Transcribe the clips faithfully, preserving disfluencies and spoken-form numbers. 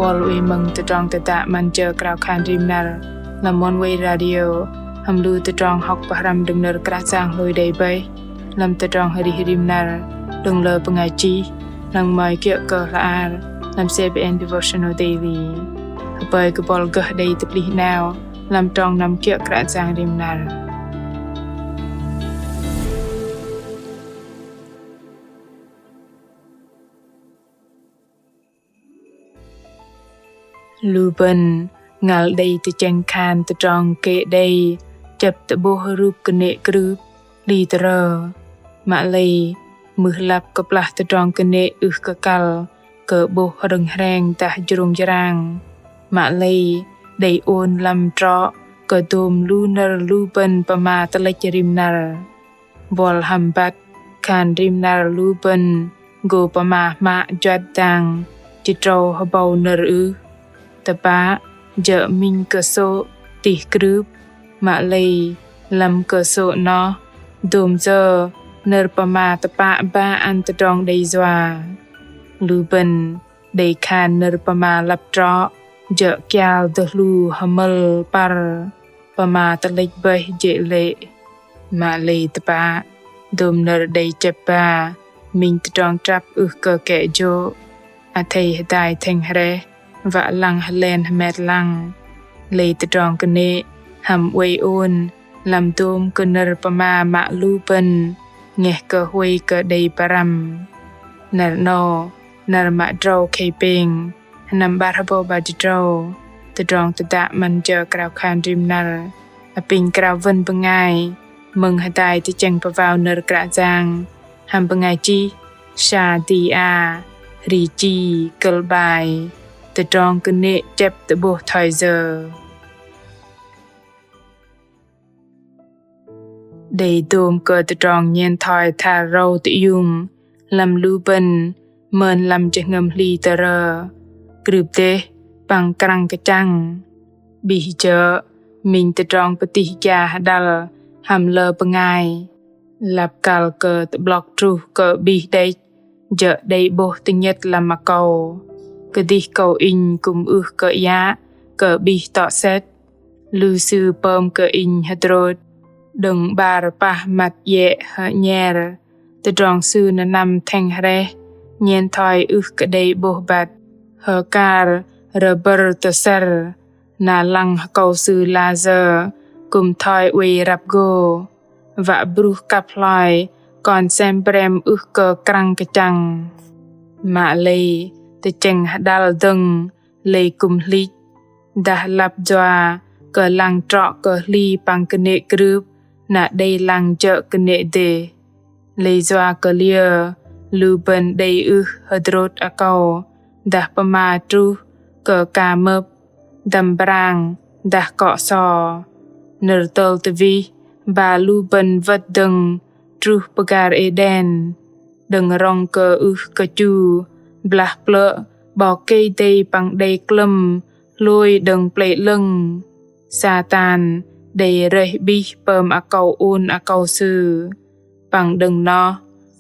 Buăl oei mơ̆ng tơdrong tơdă 'Măn Jơ Krao Khan Rim Năr lăm Oneway Radio, hăm lu tơdrong hŏk pơhrăm đơ̆ng nơ̆r Kră Yang hlôi đei bơih lăm tơdrong arih rim năr đơ̆ng lơ bơngai chih, lăng mă kiơ̆ kơ hla ar lăm C B N Devotional Daily. Hơpơi kơ buăl gơh đei tơplih 'nao lăm trong năm kiơ̆ Kră Yang rim năr. Lu bơ̆n ngăl đei tơchĕng khan tơdrong kĕ đei chĕp tơ'bôh rup kơnê̆ krưp hli tơrơ. Mă lei mưh lăp kơplah tơdrong kơnê̆ ưh kơ kăl kơ 'bôh hrơ̆ng hreng dah jrông jrang. Mă lei đei ôn lăm trŏ kơ dôm lu nơ̆r lu bơ̆n pơma tơlĕch rim năr. Buăl hăm băt khan rim năr lu bơ̆n gô pơma hmă juăt dang chĭ trâu hơbâu nơ̆r ưh? Tơpă jơ̆ minh kơsô̆ tih krưp. Mă lei lăm kơsô̆ noh dôm yơ nơ̆r pơma tơpă ba ăn tơdrong đei yua. Lu bơ̆n đei khan nơ̆r pơma lăp trŏ jơ̆ kial dơhlu hơmơl păr, pơma tơlĕch bơih jê̆ lê̆. Mă lei tơpă dôm nơ̆r đei chĕp ba minh tơdrong trăp ưh kơ kĕ jô̆. Athei hơdai thĕng hrĕh wă lăng hơlen hơmet lăng. Lei tơdrong kơnê̆ hăm oei ôn lăm dôm kơ nơ̆r pơma mă lu bơ̆n ngeh kơ huay kơ đei pơrăm. Năr 'nâu, năr mă drâu khei pêng, sơnăm 'bar hơbâu 'bar jĭt drâu. Tơdrong tơdă 'Măn Jơ Krao Khan Rim Năr apinh krao wơ̆n bơngai mơ̆ng hơdai tơchĕng pơwao nơ̆r Kră Yang hăm bơngai chih Sa Di A Ri Chi, kơ̆l 'bai Tơdrong kơnê̆ chĕp tơ'bôh thoi yơ. Đei dôm kơ tơdrong nhen thoi thar râu tơiung lăm lu bơ̆n mơn lăm jơhngơ̆m hli tơrơ, krưp dêh păng krăng kơchăng. 'Bih jơ̆ minh tơdrong pơtih gia hơđăl hăm lơ bơngai. Lăp kăl kơ tơ'blŏk truh kơ 'bih đĕch, jơ̆ đei 'bôh tơnhĕt lăm akâu. Kơdih kâu inh kư̆m ưh kơ iă kơ 'bih tŏ sĕt. Lu sư pơm kơ inh hơdrôt đơ̆ng 'bar pah măt iĕ hơnhĕr. Tơdrong sư nơnăm thĕng hrĕh nhen thoi ưh kơ đei 'bôh băt hơkar rơbơ̆r tơsĕr. Na lăng akâu sư layơ kư̆m thoi oei răp gô. Wă bruh kăp hloi kon sem brem ưh kơ krăng kơchăng. Mă lei tơchĕng hơđăl dơ̆ng lei kư̆m hlĭch. Dah lăp yua kơ lăng trŏ kơ hli păng kơnê̆ krưp na đei lăng jơ̆ kơnê̆ dêh. Lei yua kơ liơ lu bơ̆n đei ưh hơdrôt akâu dah pơma truh kơ ka mơ̆p, dăm brang dah kŏ so. Nơ̆r tơl tơwih ba lu bơ̆n wơ̆t dơ̆ng truh pơgar Êđen. Đơ̆ng rŏng kơ ưh kơ chu blah plơ̆ 'Bok Kei-Dei păng đei klơ̆m hlôi đơ̆ng Pơlei 'Lơ̆ng, Satan đei rơih 'bih pơm akâu ôn akâu sư. Păng đơ̆ng noh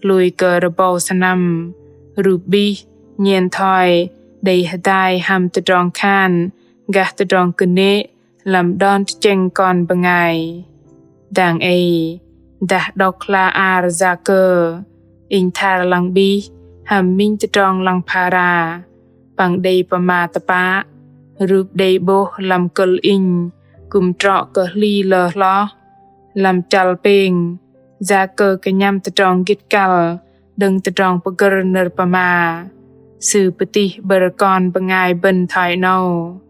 hlôi kơ rơbâu sơnăm, rup 'bih nhen thoi đei hơdai hăm tơdrong khan gah tơdrong kơnê̆ lăm đon tơchĕng kon bơngai. Dang ei dah đŏk hla ar Yakơ, inh thar lăng 'bih hăm minh tơdrong lăng phara. Păng đei pơma tơpă, rup đei 'bôh lăm kơ̆l inh kư̆m trŏ kơ hli lơ hloh. Lăm chăl pêng, Yakơ kơnhăm tơdrong gĭt kăl đơ̆ng tơdrong pơgơ̆r nơ̆r pơma. Sư pơtih 'bơ̆r kon bơngai bơ̆n thoi 'nâu.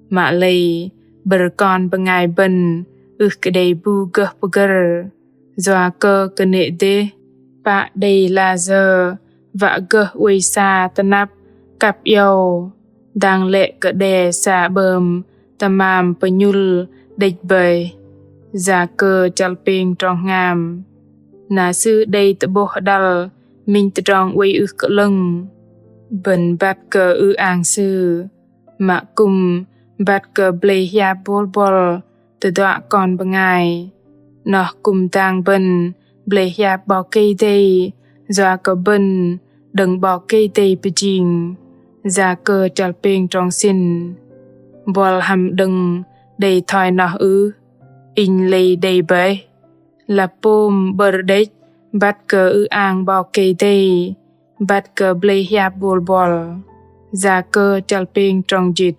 Mă lei 'bơ̆r kon bơngai bơ̆n ưh kơ đei bu gơh pơgơ̆r. Yua kơ kơnê̆ dêh pă đei layơ wă gơh oei sa tơnăp kăp iâu. Dang lĕ kơ đe sa 'bơm tơmam pơnhŭl đĕch bơih. Yakơ chăl pêng trong hngam. Na sư đei tơ'bôh hơđăl minh tơdrong oei ưh kơ 'lơ̆ng. Bơ̆n băt kơ ư-ang sư, mă kư̆m băt kơ blei hiap bôl buăl tơduă kon bơngai. Noh kư̆m dang bơ̆n blei hiap 'Bok Kei-Dei, yua kơ bơ̆n đơ̆ng 'Bok Kei-Dei pơjing. Yakơ chăl pêng trong sĭn. Buăl hăm đơ̆ng đei thoi noh ưh? Inh lei đei bơih. Lăp pôm 'bơ̆r đĕch băt kơ ư-ang 'Bok Kei-Dei, băt kơ blei hiap bôl buăl. Yakơ chăl pêng trong jĭt.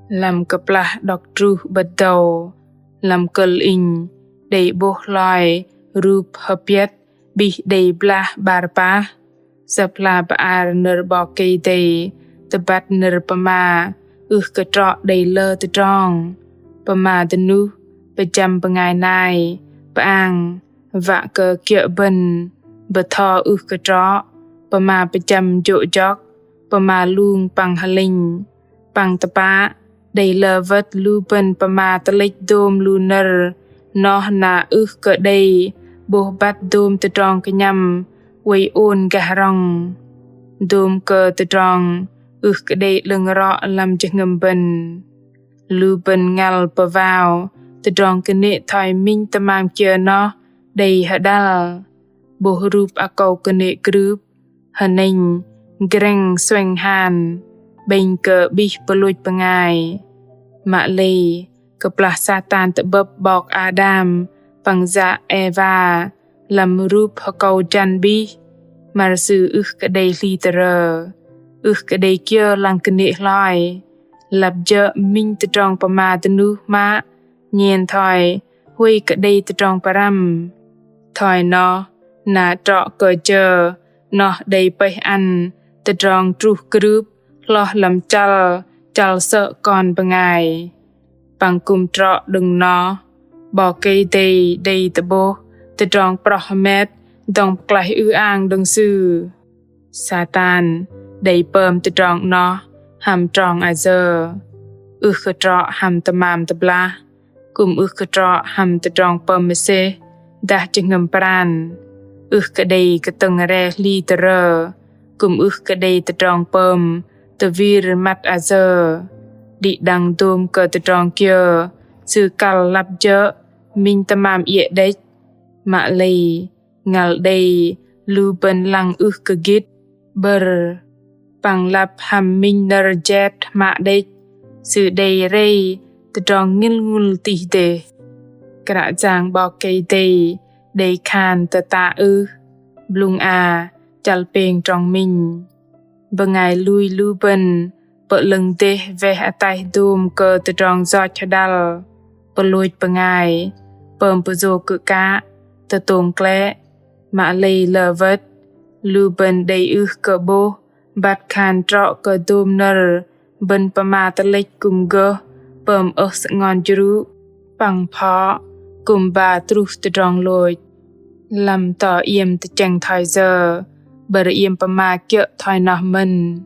Lăm kơplah đŏk truh 'bơ̆t dâu, lăm kơ̆l inh đei 'bôh hloi rup hơpiăt 'bih đei blah 'bar pah. Sơ̆p hla bơar nơ̆r 'Bok Kei-Dei tơbăt nơ̆r pơma ưh kơ trŏ đei lơ tơdrong. Pơma dơnuh pơjăm bơngai nai, pơang, wă kơ kiơ̆ bơ̆n bơtho ưh kơ trŏ, pơma pơjăm jô̆ jŏk, pơma lung păng hơlĕnh. Păng tơpă, đei lơ wơ̆t lu bơ̆n pơma tơlĕch dôm lu nơ̆r noh na ưh kơ đei 'bôh băt dôm tơdrong kơnhăm oei ôn gah rŏng. Dôm kơ tơdrong ưh kơ đei 'lơ̆ng rŏ lăm jơhngơ̆m bơ̆n. Lu bơ̆n ngăl pơwao tơdrong kơnê̆ thoi minh tơmam kiơ noh đei hơđăl. 'Bôh rup akâu kơnê̆ krưp, hơnĕnh, grĕng, suêng han, 'bĕnh kơ 'bih pơlôch bơngai. Mă lei, kơplah Satan tơ'bơ̆p 'bok Ađam păng yă Êwa lăm rup hơkâu jăn 'bih, mă sư ưh kơ đei hli tơrơ, ưh kơ đei kiơ lăng kơnê̆ hloi. Lăp jơ̆ minh tơdrong pơma dơnuh mă nhen thoi huay kơ đei tơdrong pơrăm. Thoi noh, na trŏ kơ jơ noh đei pơih ăn tơdrong truh krưp hloh lăm chăl, chăl sơ̆ kon bơngai. Păng kư̆m trŏ đơ̆ng noh, 'Bok Kei-Dei đei tơ'bôh tơdrong proh hơmet dŏng pơklaih ư-ang đơ̆ng Sư. Satan đei pơm tơdrong noh hăm trong ayơ, ưh kơ trŏ hăm tơmam tơblah, kư̆m ưh kơ trŏ hăm tơdrong pơm mơsêh dah jơhngơ̆m pran, ưh kơ đei kơtơ̆ng re hli tơrơ, kư̆m ưh kơ đei tơdrong pơm tơwir măt ayơ. Đĭ đăng dôm kơ tơdrong kiơ sư kăl lăp jơ̆ minh tơmam iĕ đĕch. Mă lei, ngăl đei lu bơ̆n lăng ưh kơ gĭt, 'bơ̆r. Păng lăp hăm minh nơ̆r jet hmă đĕch, sư đei rei tơdrong ngĭl ngŭl tih dêh. Kră Yang 'Bok Kei-Dei đei khan tơtă ưh? Blŭng a, chăl pêng trong minh. Bơngai lui lu bơ̆n pơ'lơ̆ng dêh weh ataih dôm kơ tơdrong yoch hơđăl, pơlôch bơngai, pơm pơyô kơkă, tơtông klĕ. Mă lei lơ wơ̆t, lu bơ̆n đei ưh kơ 'bôh băt khan trŏ kơ dôm nơ̆r bơ̆n pơma tơlĕch kư̆m gơh pơm ơh sơngon jrŭ păng phŏ kư̆m ba truh tơdrong lôch. Lăm tơ iĕm tơchĕng thoi yơ, 'bơ̆r iĕm pơma kiơ̆ thoi noh mơ̆n.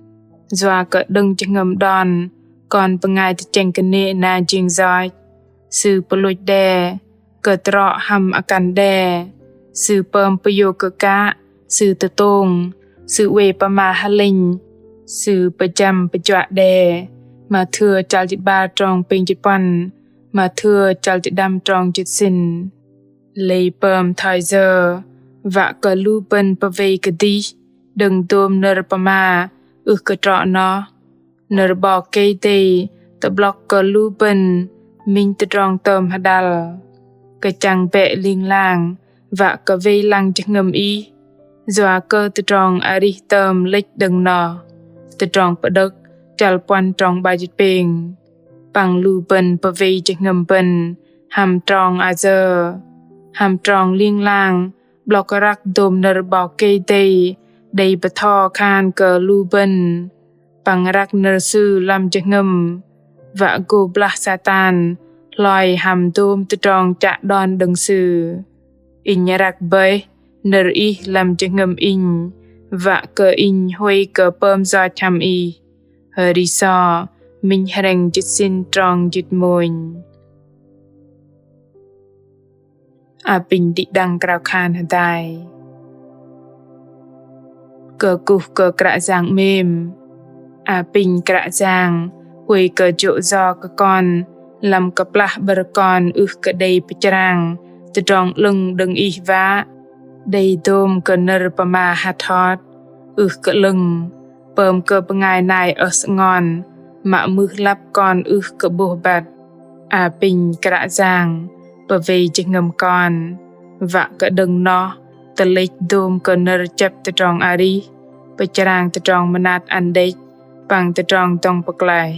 Yua kơ đơ̆ng jơhngơ̆m đon kon bơngai tơchĕng kơnê̆ na jing yoch, sư pơlôch đe, kơ trŏ hăm akăn đe, sư pơm pơyô kơkă, sư tơtông, sư oei pơma hơlĕnh, sư pơjăm pơjuă đe. Mathêu chăl jĭt 'bar trong pêng jĭt puăn, Mathêu chăl jĭt đăm trong jĭt sĭn. Lei pơm thoi yơ, wă kơ lu bơ̆n pơwei kơdih đơ̆ng dôm nơ̆r pơma ưh kơ trŏ noh. Nơ̆r 'Bok Kei-Dei tơ'blŏk kơ lu bơ̆n minh tơdrong tơm hơđăl. Kơchăng bĕ ling lang wă kơ wei lăng jơhngơ̆m ih, yua kơ tơdrong arih tơm lĕch đơ̆ng noh. Tơdrong Pơđơ̆k chăl puăn trong 'bar jĭt pêng. Păng lu bơ̆n pơwei jơhngơ̆m bơ̆n hăm trong ayơ, hăm trong ling lang, 'blŏk răk dôm nơ̆r 'Bok Kei-Dei đei bơtho khan kơ lu bơ̆n. Păng răk nơ̆r Sư lăm jơhngơ̆m, wă gô blah Satan hloi hăm dôm tơdrong chă đon đơ̆ng Sư. Inh răk bơih nơ̆r Ih lăm jơhngơ̆m inh, wă kơ inh huay kơ pơm yoch hăm Ih. Hơri sô, minh hrĕng jĭt sĭn trong jĭt mônh. Apinh đĭ đăng krao khan hơdai. Kơkuh kơ Kră Yang 'mêm. Apinh Kră Yang huay kơ jô̆ yo kơ kon lăm kơplah 'bơ̆r kon ưh kơ đei pơchrang tơdrong 'lơ̆ng đơ̆ng Ih wă đei dôm kơ nơ̆r pơma hăt hot ưh kơ 'lơ̆ng. pơm kơ bơngai nai ơh sơngon, mă mưh lăp kon ưh kơ 'bôh băt. Apinh Kră Yang pơwei jơhngơ̆m kon, wă kơ đơ̆ng noh tơlĕch dôm kơ nơ̆r chĕp tơdrong arih, pơchrang tơdrong mơnat ăn đĕch, păng tơdrong dŏng pơklaih.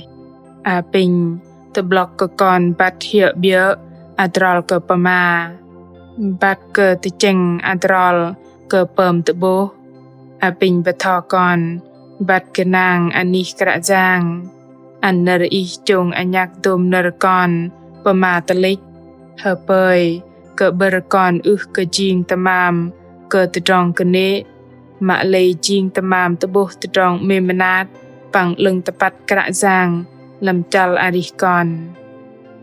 Apinh tơ'blŏk kơ kon băt hiơ̆ 'biơ̆ adrol kơ pơma, băt kơ tơchĕng adrol kơ pơm tơ'bôh. Apinh bơtho kon băt gơnang anih Kră Yang, ăn nơ̆r Ih chông anhăk dôm nơ̆r kon pơma tơlĕch, hơpơi kơ 'bơ̆r kon ưh kơ jing tơmam kơ tơdrong kơnê̆, mă lei jing tơmam tơ'bôh tơdrong 'mêm mơnat păng 'lơ̆ng tơpăt Kră Yang lăm chăl arih kon.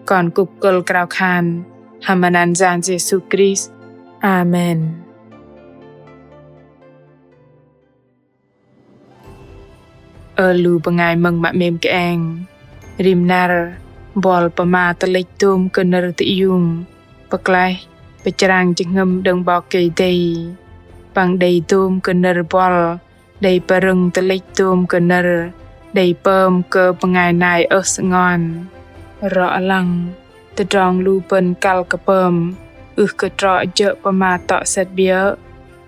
Kon kŭp kơ̆l krao khan hăm anăn Yang Yêsu Krist. Amen. Ơ lu bơngai mơ̆ng mă 'mêm kơeng, rim năr buăl pơma tơlĕch dôm kơ nơ̆r tơiung, pơklaih, pơchrang jơhngơ̆m đơ̆ng 'Bok Kei-Dei, păng đei dôm kơ nơ̆r buăl đei pơrơ̆ng tơlĕch dôm kơ nơ̆r đei pơm kơ bơngai nai ơh sơngon. Rŏ lăng, tơdrong lu bơ̆n kăl kơ pơm ưh kơ trŏ jơ̆ pơma tŏ sĕt 'biơ̆,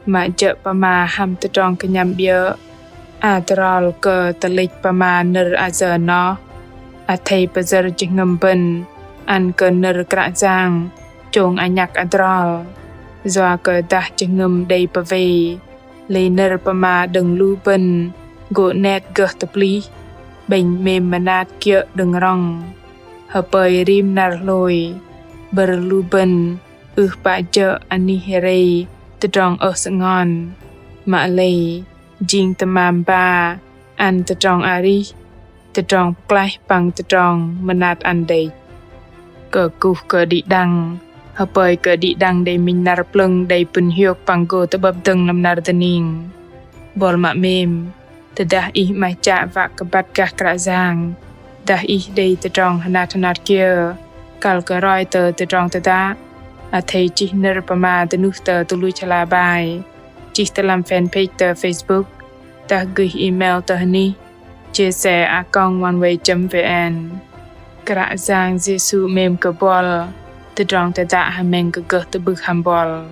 mă jơ̆ pơma hăm tơdrong kơnhăm 'biơ̆ adrol kơ tơlĕch pơma nơ̆r ayơ noh. Athei pơyơ̆r jơhngơ̆m bơ̆n ăn kơ nơ̆r Kră Yang chông anhăk adrol, yua kơ dah jơhngơ̆m đei pơwei, lei nơ̆r pơma đơ̆ng lu bơ̆n gô 'net gơh tơplih, 'bĕnh 'mêm mơnat kiơ̆ đơ̆ng rŏng. Hơpơi rim năr hlôi, 'bơ̆r lu bơ̆n ưh pă jơ̆ anih rei tơdrong ơh sơngon, mă lei jing tơmam ba ăn tơdrong arih, tơdrong pơklaih păng tơdrong mơnat ăn đĕch. Kơkuh kơ đĭ đăng, hơpơi kơ đĭ đăng đei minh năr plơ̆ng đei pŭn hiôk păng gô tơ'bơ̆p dơ̆ng lăm năr dơning. Buăl mă 'mêm, tơdah ih 'maih chă wă kơ băt gah Kră Yang, dah ih đei tơdrong hơnat hơnat kiơ kăl kơ roi tơ tơdrong tơdă, athei chih nơ̆r pơma dơnuh tơ tơluch hla bơar, chih tơ lăm fanpage tơ Facebook, dah gơih email tơ hơnih J C a còng oneway chấm V N. Kră Yang Yêsu 'mêm kơ buăl, tơdrong tơdă hơmĕng kơ gơh tơ'bưh hăm buăl.